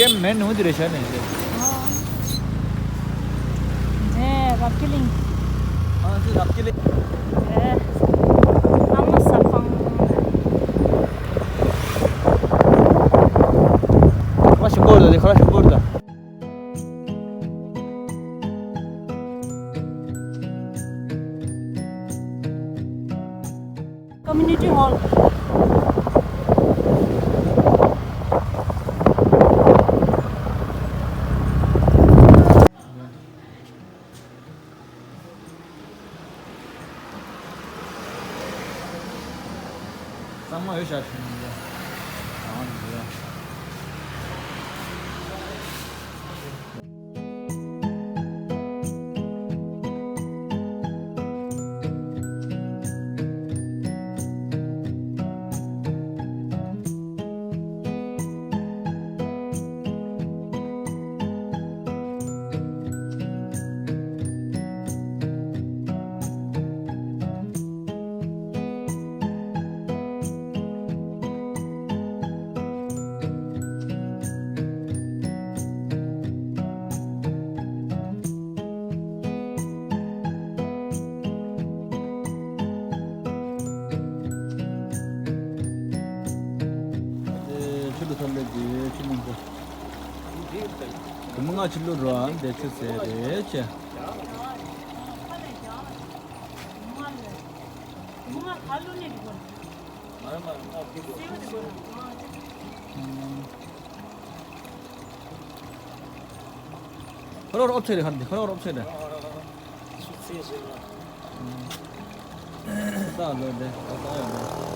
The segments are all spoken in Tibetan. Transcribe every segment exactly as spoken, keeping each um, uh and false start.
ཀེམ་མེན་ནུ་དེ་རེད་ཤག་ནས། ཨ། ནས་རབ་ཀི་ལིང་། ཨ་འདི་རབ་ཀི་ལིང་། ཨེ། ཨ་མ་ས་ཕང་། ཁ་ཤུ་གོར་ད་ཁ་ཤུ་གོར་ད། Community hall. ཚང་མ་འོས་ཤག་ཞུ་ཡིན་ཡ། ཆུ་ལུ་ཐམ་པའི་རྗེས་ཆུ་མང་པོ། དུ་མ་ང་ཆུ་ལུ་རོ་འདས་ཆུ་ཟེར་རེད་ཆེ། ཁོ་རང་ཨོབ་ཆེ་རེད་ཧར་འདི་ཁོ་རང་ཨོབ་ཆེ་རེད། ཆུ་ཚད་བཞི་ལ། ས་ལོ་འདི་ཨོ་ས་ཡོད་འདི།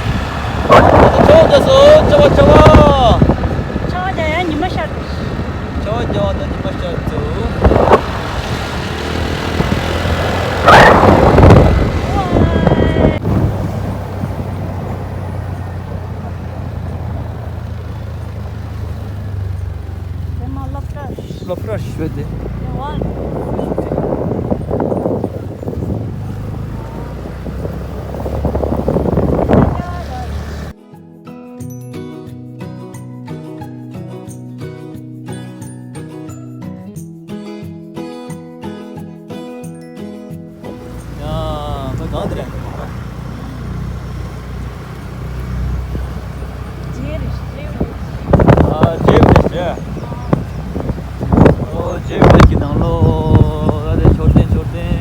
ཆར་པ་རྒྱག་སོང་། ཆར་པ་ཆར་པ། ཆར་པ་རྒྱག་ཡ་ཉི་མ་ཤར་འདུག་ཆར་པ་རྒྱག་པ་དང་ཉི་མ་ཤར་འདུག་གང་དེ་རེད། ཨ། ཇེབ་རེད་ཇེབ། ཨོ་ཇེབ་རེད་ཀྱི་ནང་ལོགས་ཨ་རེ། མཆོད་རྟེན་མཆོད་རྟེན།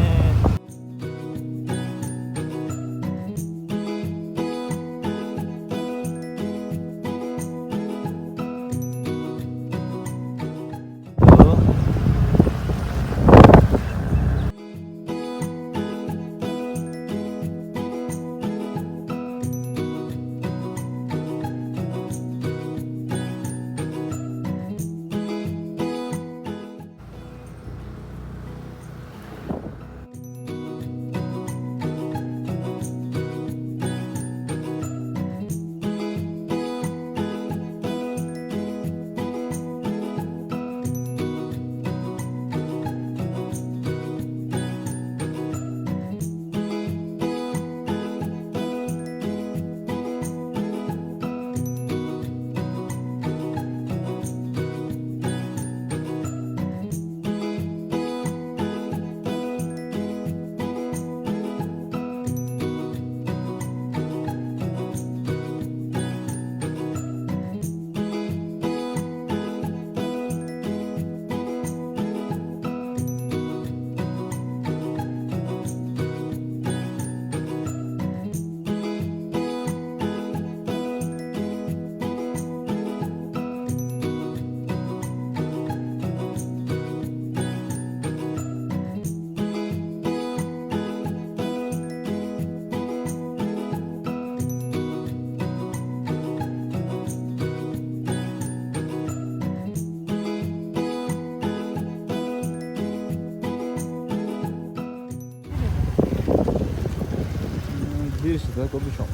འདིར་ཞིག་ད་ཀོ་ཕི་ཤོབ།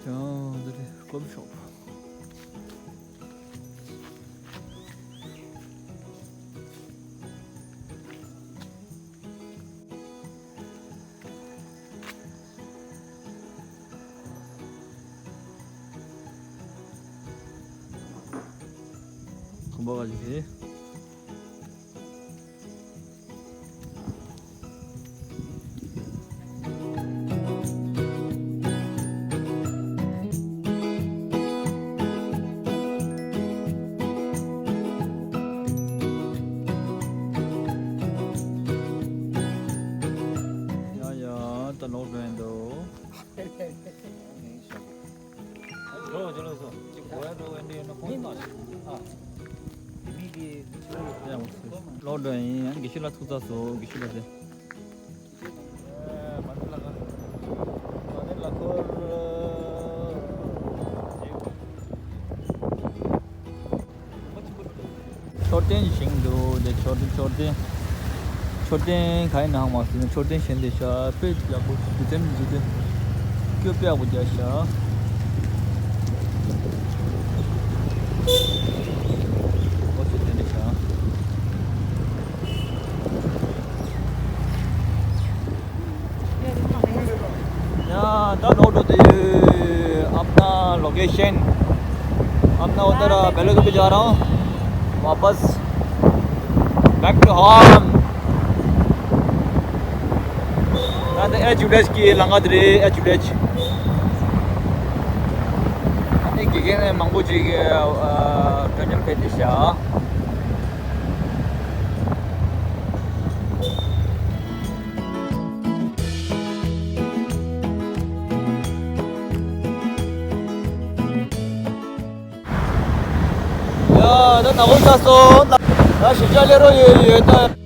ཡང་འདི་རེད་ཀོ་ཕི་ཤོབ། ཁང་པ་ག་ཅིག་རེད། ཡ་ཡ། ད་ལོག་འགྲོ་ཡིན་འདུག་ལོག་འགྲོ་ཡིན། དགེ་བཤེས་ལགས་ཐུག་ཚར་སོང་། དགེ་བཤེས་ལགས་ཟེར། མཆོད་རྟེན་ཞིག་འདུག་དེ་མཆོད་རྟེན། མཆོད་རྟེན། མཆོད་རྟེན་ག་ཡིན་ནའང་མ་ཟེར་ན་མཆོད་རྟེན་བཞེངས་བསྡད་ཤག་དཔེ་ཡག་པོ་འདུག་དེ་མི་འདུག་དེ་སྐྱོ་དཔེ་ཡག་པོ་རྒྱག་ཤག་ཨོ་ཙི་དེ་འདྲ་ཤག་ཡ། ད་ལོག་འགྲོ་དུས་अपना लोकेशन، अपना उधर बेलगवी जा रहा हूँ वापस, back to home। ད་ལྟ་ཨེཆ་བི་ལེཇ་གི་ལམ་ཁ་དེ་རེད། ཨེཆ་བི་ལེཇ། ཨ་ནི་དགེ་རྒན་མང་པོ་ཅིག་ཨ་སྐྱོན་ཉམས་ཕེབས་ཏེ་ཤག་ཡ། ད་ནག་པོ་ཆགས་སོང་། ད་ཞིབ་ཆ་སླེབས་རོགས་ཡོད་ཡོད་ད།